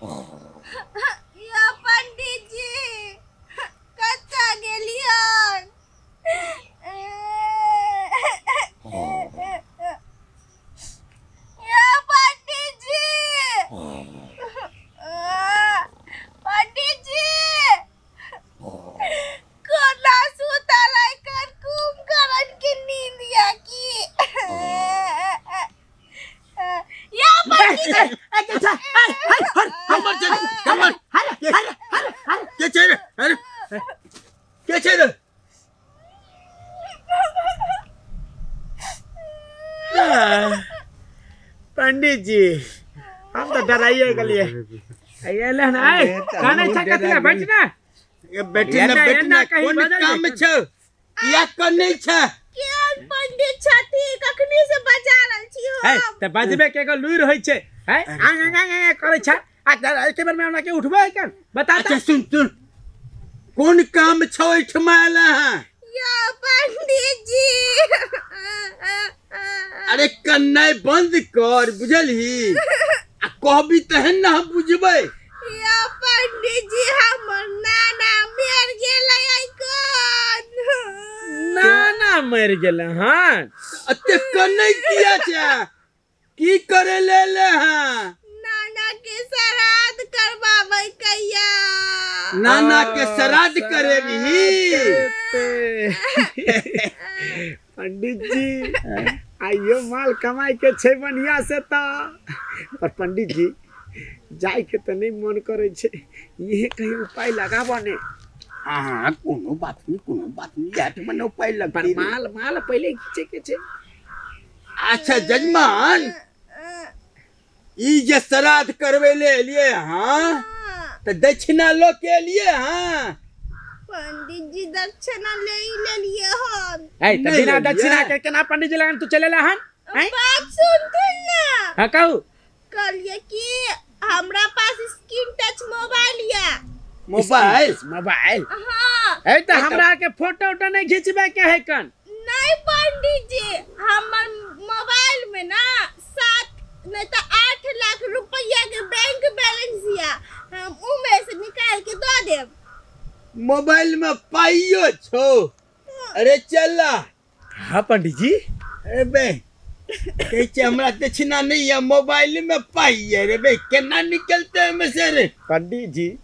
या पंडित जी कतऽ गेलियन? या पंडित जी, पंडित जी कोना सुतल कर कुंभकर्ण के नींद या की? या पंडित जी, हमर के छै रे? अरे के छै रे? पंडित जी हम तो डराइए गेलिए। अयले हन आय काने छ कथि बैठ ना। ए बैठ ना बैठ ना, कोन काम छौ? किया कनै छ? केहन पंडित छथि, कखनी से बजा रहल छी हम। त बजबे के एगो लुरि होइ छै, हैं आंग आंग आंग करै छ। आ एके बेर में हमरा के उठबै केन बता। अच्छा सुन सुन, कोन काम छौ एठमा एला हँ? या पंडित जी, अरे कन्नाइ बंद कर बुझलही, आ कहबी तहन न हम बुझबै। या पंडित जी हमर नाना मरि गेलै आइकन। नाना मरि गेलै? हँ अते कन्नै किया छै? की करे ले ले? हँ नाना के श्राद्ध करबाबै कहिया? नाना के श्राद्ध करेबही? पंडित जी आइयो माल कमाई के छै बढ़िया से त, पर पंडित जी जाय के त नहीं मन करे छै, इहे कहीं उपाय लगाबो ने। हाँ कोनो बात नहीं, कोनो बात नहीं, यार मन उपाय पर लगते। माल माल पहले खींचे के छै। अच्छा जजमान, ई जे श्राद्ध करवे ले एलिए हाँ त दक्षिणा लो के एलिए? हाँ पंडित जी दक्षिणा ले ही लेलिए हन। ए त बिना दक्षिणा के केना पंडित जी लगन तू चलेला हन? बात सुनथिन ना। हां कहू। कहलिए कि हमरा पास स्क्रीन टच मोबाइल या। मोबाइल? मोबाइल हां। ए त हमरा के फोटो उटो नहीं खींचबे के है कन? नहीं पंडित जी, हमर मोबाइल में ना 7 नहीं तो 8 लाख रुपया के बैंक बैलेंस या, हम उमे से निकाल के दे देब। मोबाइल में पाइयो छो? अरे चला। हाँ पंडित जी। अरे बे कहै छै हमरा दक्षिणा नहीं है, मोबाइल में पाई है रे बे, केना निकलते है में से रे? पंडित जी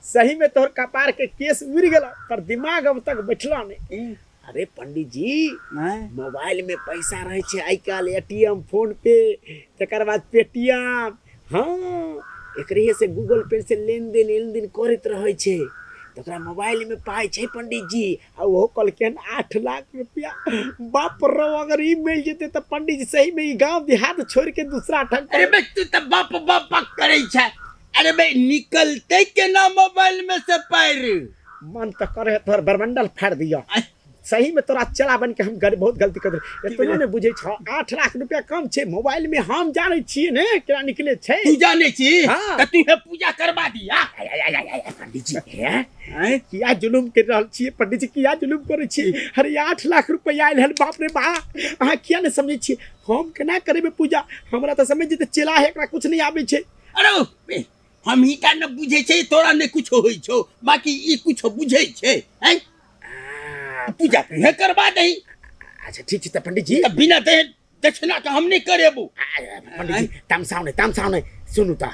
सही में तोहर कपार के केस उड़ गेल, पर दिमाग अब तक बैठला नहीं। अरे पंडित जी मोबाइल में पैसा रहे छै आइ काल्हि, एटीएम, फोन पे, तकर बाद पेटीएम, हाँ एकरे से गूगल पे से लेन देन करैत रहै छै, तकरा मोबाइल में पाइ छै पंडित जी। आ ओहो कहलखिन 8 लाख रुपया, बाप रो अगर ई मिल जेतै त पंडित जी सही में ई गांव देहात छोड़ के दूसरा ठंग। अरे बे तू त बाप बाप करै छै, अरे बे निकलते केना मोबाइल में से पाइ? मन त करे तोहर बरमंडल फाड़ दिया। सही में तोरा चला बन के हम बहुत गलती कर देलियै। एतनो ने बुझै छ 8 लाख रुपया कम छै मोबाइल में, हम जानै छियै ने केना निकले छै। तू जानै छी त तू हे पूजा करबा दिया। पंडित जी हैं किया जुलुम कर रहल छियै पंडित जी, किया जुलुम करै छियै? अरे 8 लाख रुपया आयल हन, बाप रे बा, अहाँ किया ने समझै छियै? हम केना करेबै पूजा? हमरा त समझ जेतै चेला है, एकरा कुछ नहीं आबै छै। अरे हम ही का न बुझै छै, तोरा ने कुछ होइ छौ, बाकी ई कुछ बुझै छै हैं? पूजा तुहे करबा दही। अच्छा ठीक छै त पंडित जी, बिना दक्षिणा के हम नहीं करेबो। पंडित जी तमसाउ नहीं, तमसाउ नहीं, सुनू त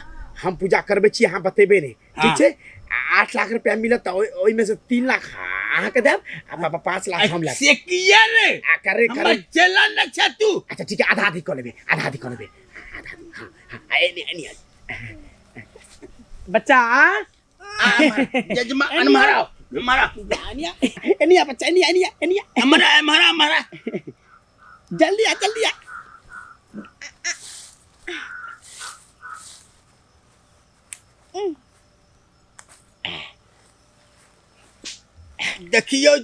हम पूजा करबै छी, अहाँ बतेबै नहीं, ठीक छै? 8 लाख रुपया मिलत त ओहिमे से 3 लाख अहाँ के देब आ 5 लाख हम लेब। से किया रे? आ करे करे चेला न छ तू। अच्छा ठीक है, आधा आधी क लेबै, आधा आधी क लेबै, आधा आधी। हां हां एनी एनी बच्चा जजमान मारा मारा एनिया बच्चा, एनिया एनिया एनिया, हमारा हमारा हमारा, जल्दी आ जल्दी आ। देखियो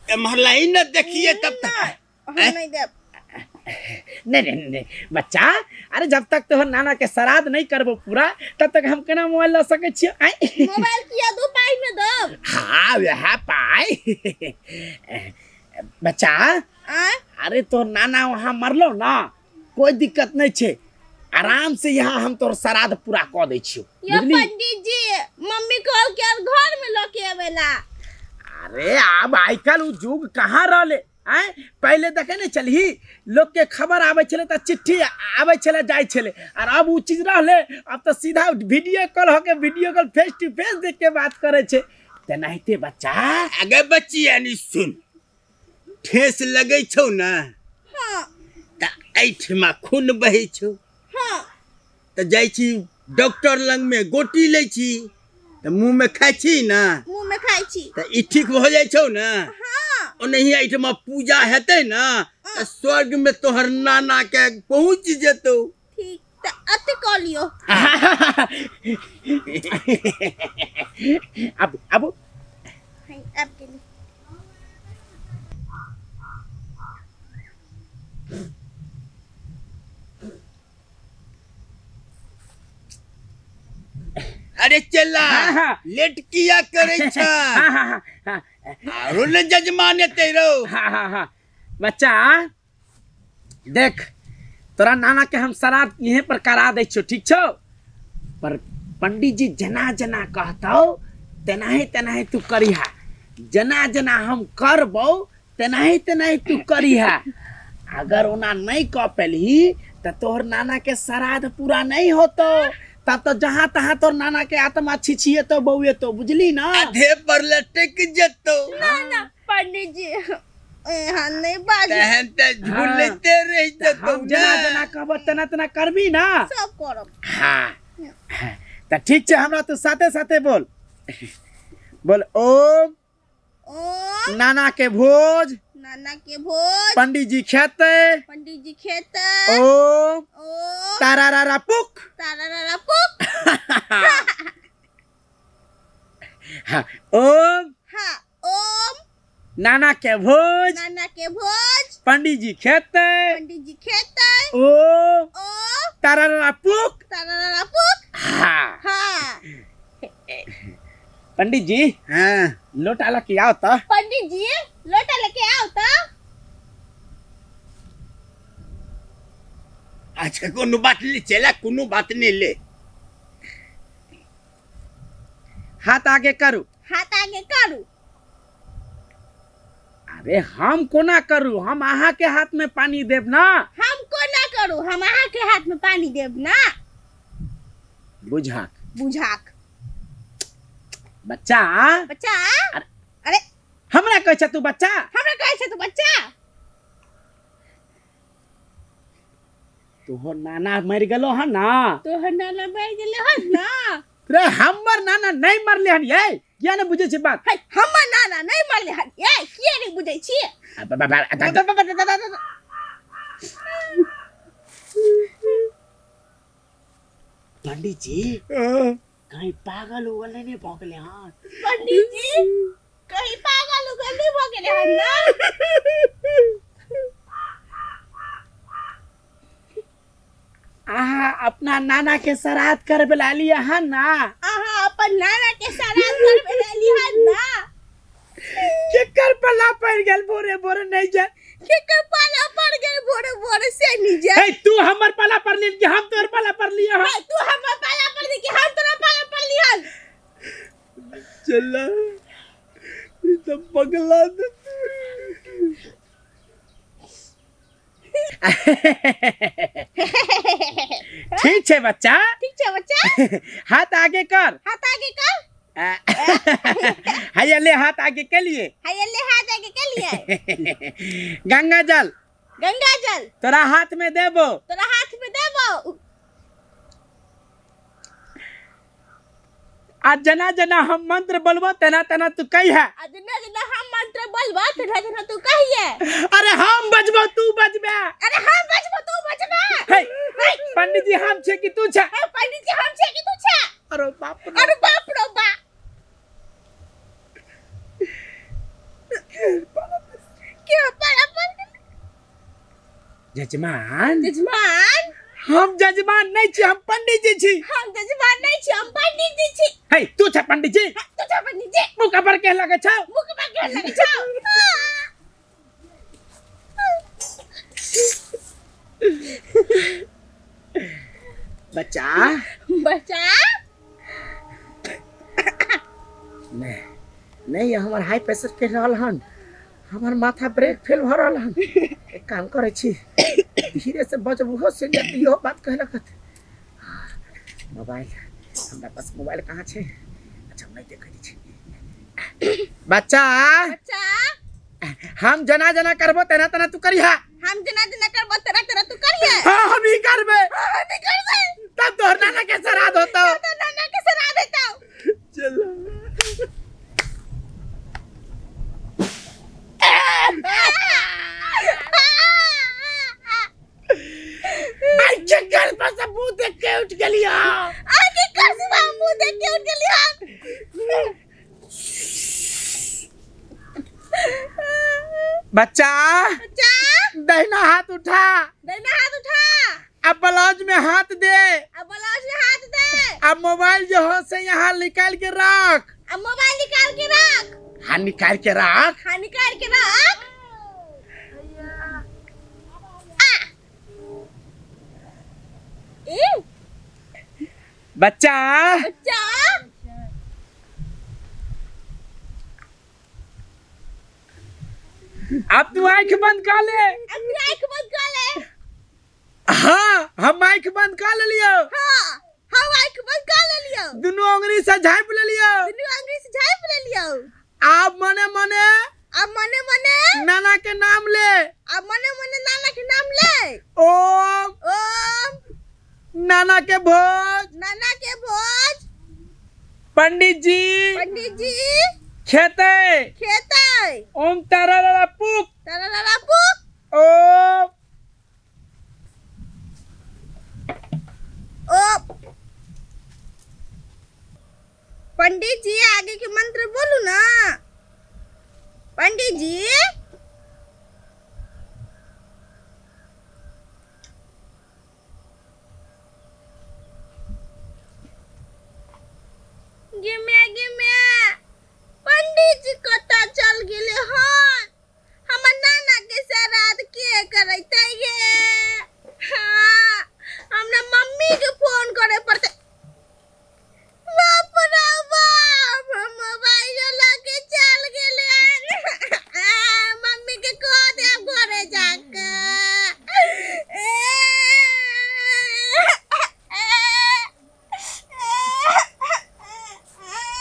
एम्हर लाइन न देखिए तब तक हम नहीं देब। नहीं नहीं नहीं बच्चा, अरे जब तक तोहर नाना के श्राद्ध नहीं करबो पूरा तब तक हम केना मोबाइल ल सकै छियै? मोबाइल किया दो पाई में दब? हाँ वह पाई। बच्चा अरे तोहर नाना वहाँ मरलो ना, कोई दिक्कत नहीं छे, आराम से यहाँ हम तोर श्राद्ध पूरा क दै छियो। यो पंडित जी मम्मी कहल के घर में ल के आवेला। अरे अब आइ काल्हि उ जुग कहाँ रहले आय? पहले देखे ने चलही लोग के खबर आवे छले त चिट्ठी आवे छले जाय छले, और अब उ चीज रहले, अब त सीधा वीडियो कॉल होके video call face to face देख के बात करे छे। तेनाहिते बच्चा अगे बच्ची यानी सुन, ठेस लगे छौ ना। हां त एठमा खून बहे छौ। हां त जाय छी डॉक्टर लंग में गोटी लै छी त मुंह में खाय छी ना, मुंह में खाय छी त ई ठीक हो जाय छौ ना। ओनही एहिठमा पूजा हेतै ना त स्वर्ग में तोहर नाना के पहुंच जेतौ। ठीक त अति क लियो। अब अब अब के लिए अरे चला लेट किया करे छा। हां हां आरो ने जजमान एते रहो। हाँ हाँ हाँ बच्चा देख, तोरा नाना के हम श्राद्ध यहीं पर करा दै छियो, ठीक छौ? पर पंडित जी जना जना कहतौ तेनाही तेनाही तू करिहा, जना जना हम करबौ तेनाही तेनाही तू करिहा। अगर ओना नहीं कह पेलही त तोहर नाना के श्राद्ध पूरा नहीं होतो, तब तो जहाँ तहाँ तोर नाना के आत्मा छिछिएतो बौएतो, बुझली ना? आधे पर लटक जतो। ना ना पंडित जी एहन नहीं बाजू। तहन त झूलते रह जतो। जना जना कहब तना तना करबी ना, सब करब। हाँ त ठीक छै, हमरा तू साथे साथे बोल बोल। ओम ओम नाना के भोज, नाना के भोज, पंडित जी खेते, पंडित जी खेते। ओम ओम तारा रा पुक, तारा रा पुक। हाँ ओम, हाँ ओम नाना के भोज, नाना के भोज, पंडित जी खेते, पंडित जी खेते। ओम ओम तारा रा पुक, तारा रा पुक। हाँ हाँ पंडित जी। हाँ लोटा लेके आओ त। पंडित जी लोटा लेके आओ त। अच्छा कोनो बात नहीं चला, कोनो बात नहीं ले। हाथ आगे करू, हाथ आगे करू। अरे हम कोना करू, हम अहाँ के हाथ में पानी देब ना। हम कोना करू, हम अहाँ के हाथ में पानी देब ना। बुझाक बुझाक बच्चा बच्चा। अरे हमरा कहै छ तू बच्चा, हमरा कहै छ तू बच्चा। तोहर नाना मर गेलो हन ना, तोहर नाना मर गेलो हन ना। रे हमर नाना नहीं मरले हन ये, किया ने बुझै छी बात? हे हमर नाना नहीं मरले हन ये, किया नहीं बुझै छी? पंडित जी कहीं पागल उगल नहीं भऽ गेलै हन? पंडित जी कहीं पागल उगल नहीं भऽ गेलै हन ना? अहाँ अपना नाना के श्राद्ध करबे ला लिया हन ना? अहाँ अपन नाना के श्राद्ध करबे ला लिया हन ना? केकर पाला पड़ गेल भोरे भोरे नहीं जा? केकर पाला पड़ गेल भोरे भोरे से नहीं जा? हे तू हमर पाला पड़ ली कि हम तोर पाला पड़ लिया हन? तू हमर पाला पड़ ली कि हम तोरा पाला पड़ लिया हन? चला ई तो पगला दे। ठीक छै बच्चा, ठीक छै बच्चा। हाथ आगे कर, हाथ आगे कर। हैया ले हाथ आगे के लिए, हैया ले हाथ आगे के लिए। गंगा जल, गंगा जल तोरा हाथ में देबो, तोरा हाथ में देबो। आ जना जना हम मंत्र बोलबो तेना तेना तू कहिया। आ जना जना हम मंत्र बोलबो तेना तेना तू कहिया। अरे हम बजबो तू बजबे। अरे हम बजबो तू बजबे। हे पंडित जी हम छे कि तू छे? पंडित जी हम छे कि तू छे? अरे बाप रे, अरे बाप रे बाप। क्यों पाला पड़? जजमान, जजमान हम जजमान नहीं छी, हम पंडित जी छी। हम जजमान नहीं छी, हम पंडित जी छी। हे तू छे पंडित जी, तू छे पंडित जी। मुख पर के लगे छौ, मुख पर के लगे छौ। बच्चा बच्चा नहीं नहीं हमर हाई प्रेशर के रहल हन, हमर माथा ब्रेक फेल भ रहल हन। एक काम करै छी, धीरे से बजबू से इहो बात कहलक। मोबाइल हमरा पास मोबाइल कहाँ छै? अच्छा नहीं देखै छी। बच्चा बच्चा हम जना जना करबो तेना तेना तू करिहा। हम जना जना करबो तेना तेना तू करिहा। हां हम ही करबे, हम ही करबे तब तोहर नाना के श्राद्ध होतो, तब तोहर नाना के श्राद्ध होतो। चल आई जंगल पर से मुंह देख के उठ गेलियो। आगे कर से मुंह देख के उठ गेलियो। बच्चा बच्चा दाहिना हाथ उठा, दाहिना हाथ उठा। अब ब्लाउज में हाथ दे, अब ब्लाउज में हाथ दे। अब मोबाइल जो हो से यहाँ निकाल के रख, अब मोबाइल निकाल के रख। हाँ निकाल के रख, हाँ निकाल के रख। ए बच्चा बच्चा अब तू आँख बंद कर ले, अब तू आँख बंद कर ले। हाँ हम आँख बंद कर लियो। हाँ हम आँख बंद कर लियो। दोनों उंगली से झाँप ले लियो, दोनों उंगली से झाँप ले लियो। आप मने मने, अब मने मने नाना के नाम ले, अब मने मने नाना के नाम ले। ओम ओम नाना के भोज, नाना के भोज। पंडित जी, पंडित जी खेते खेते। ओम तारा ला पुक, तारा ला पुक। ओम ओम। पंडित जी आगे के मंत्र बोलू ना पंडित जी। गिमे गिमे